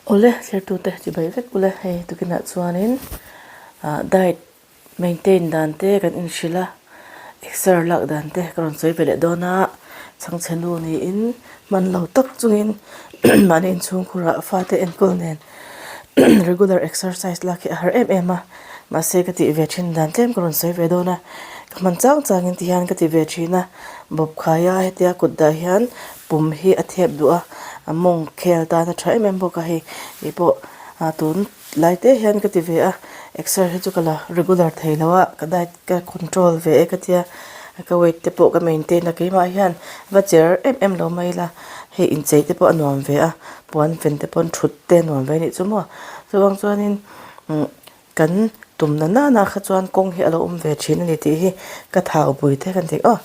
Awle thlertute chibai vek ule hei tukinah chuanin ah diet maintain dan te kan inhrilh a exer lak dan te ka rawn sawi ve leh dawn a chhangchhe nu niin hman lo tak chungin mahni inchhungkhurah fate enkawl nen regular exercise lak hi a har em em a mahse ka tih ve thin dan tlem ka rawn sawi ve dawn a ka hman chang changin ti hian ka ti ve thin a bawp khai a hetia kut dah hian pum hi a thep duh a a mawng khel tan a tha em em bawk a hei kei pawh ah tun lai te hian ka ti ve a exer hi chu ka la regular thei lo a ka diet ka control ve e ka tia ka weight te pawh ka maintain a keimah hian va cher em em lo mai ila hei inchei te pawh a nuam ve a puan ven te pawn thut te a nuam ve a nih chu maw chuvang chuanin umm Kan tumna nana kha chuan kawng hi a lo awm ve thin a ni tih hi ka thaupui te kan tih aw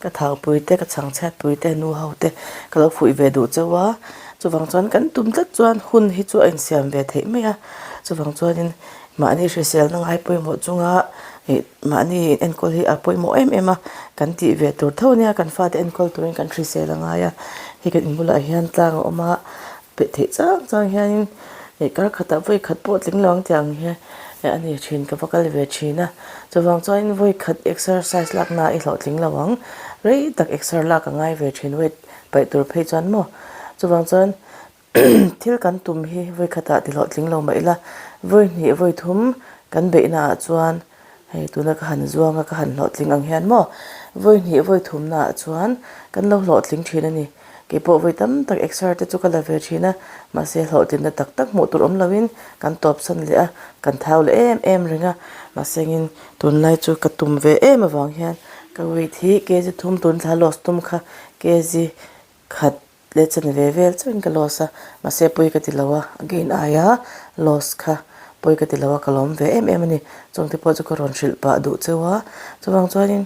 ka thaupui te ka chhangchhiat pui te nu ho te ka lo fuih ve duh chauh a chuvang chuan kan tum tlat chuan hun hi chu a insiam ve theih mai a chuvang chuanin mahni hriselna ngai pawimawh chunga ih mahni enkawl hi a pawimawh em em a kan tih ve tur tho ania kan fate enkawl turin kan hrisel a ngai a hei kan inbulah hian tlang a awm a. Peih theih chang chang hianin ih kar khatah vawi khat pawh tling lo ang tih ang hian a ni thin ka va kal ve thin a chuvang chuanin vawi khat exercise lak na i hlawhtling lo ang rei tak exer lak a ngai ve thin weight paih tur phei chuan maw chuvang chuan thil kan tum hi vawi khatah ti hlawhtling lo mah ila vawi hnih vawi thum kan beihna ah chuan hei tuna ka han zuang a ka han hlawhtling ang hian maw vawi hnih vawi thumna ah chuan kan lo hlawhtling thin a ni. Kei pawh vawi tam tak exer te chu ka la ve thin a, mahse hlawhtlinna tak tak hmuh tur awm loin kan tawp san leh a, kan thau leh em em reng a, mahse engin tunlai chu ka tum ve em avang hian ka weight hi kg thum tun thla loss tum kha kg khat leh chen ve vel chauhin ka loss a, mahse pawi ka ti lo a, gain aia loss kha pawi ka ti lo a, ka lawm ve em em a ni, chungte pawh chu ka rawn hrilh pah duh cheu a, chuvang chuanin.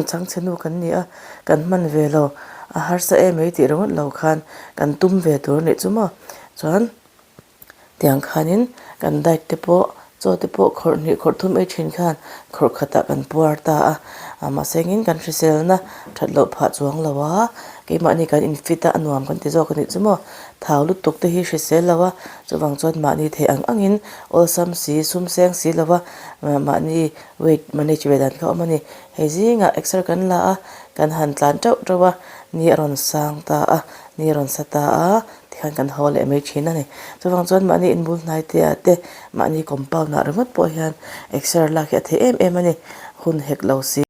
Chhangchhe nu kan ni a, kan hman ve lo, a harsa em mai tih ringawt lo khan kan tum ve tur a nih chu maw. Chuan tiang khanin kan diet te pawh chaw te pawh khawrh hnih khawrh thum ei thin khan khawrh khatah kan puar ta a, mahse engin kan hriselna that loh phah chuang lo a, keimahni kan in fit a, a nuam kan ti zawk a nih chu maw. Thau lutuk te hi hrisel lo a, chuvang chuan mahni theih ang angin awlsam si sum seng si lo va mahni Weight manage ve dan kha awm a ni. Hei zingah exer kan la a, kan han tlan teuh teuh a, ni a rawn sang ta a, ni a rawn sa ta a, tikhan kan haw leh mai thin a ni. Chuvang chuan mahni inbul hnai te ah te, mahni compound ah ringawt pawh hian exer lak hi a theih em em a ni. Hun hek lo si.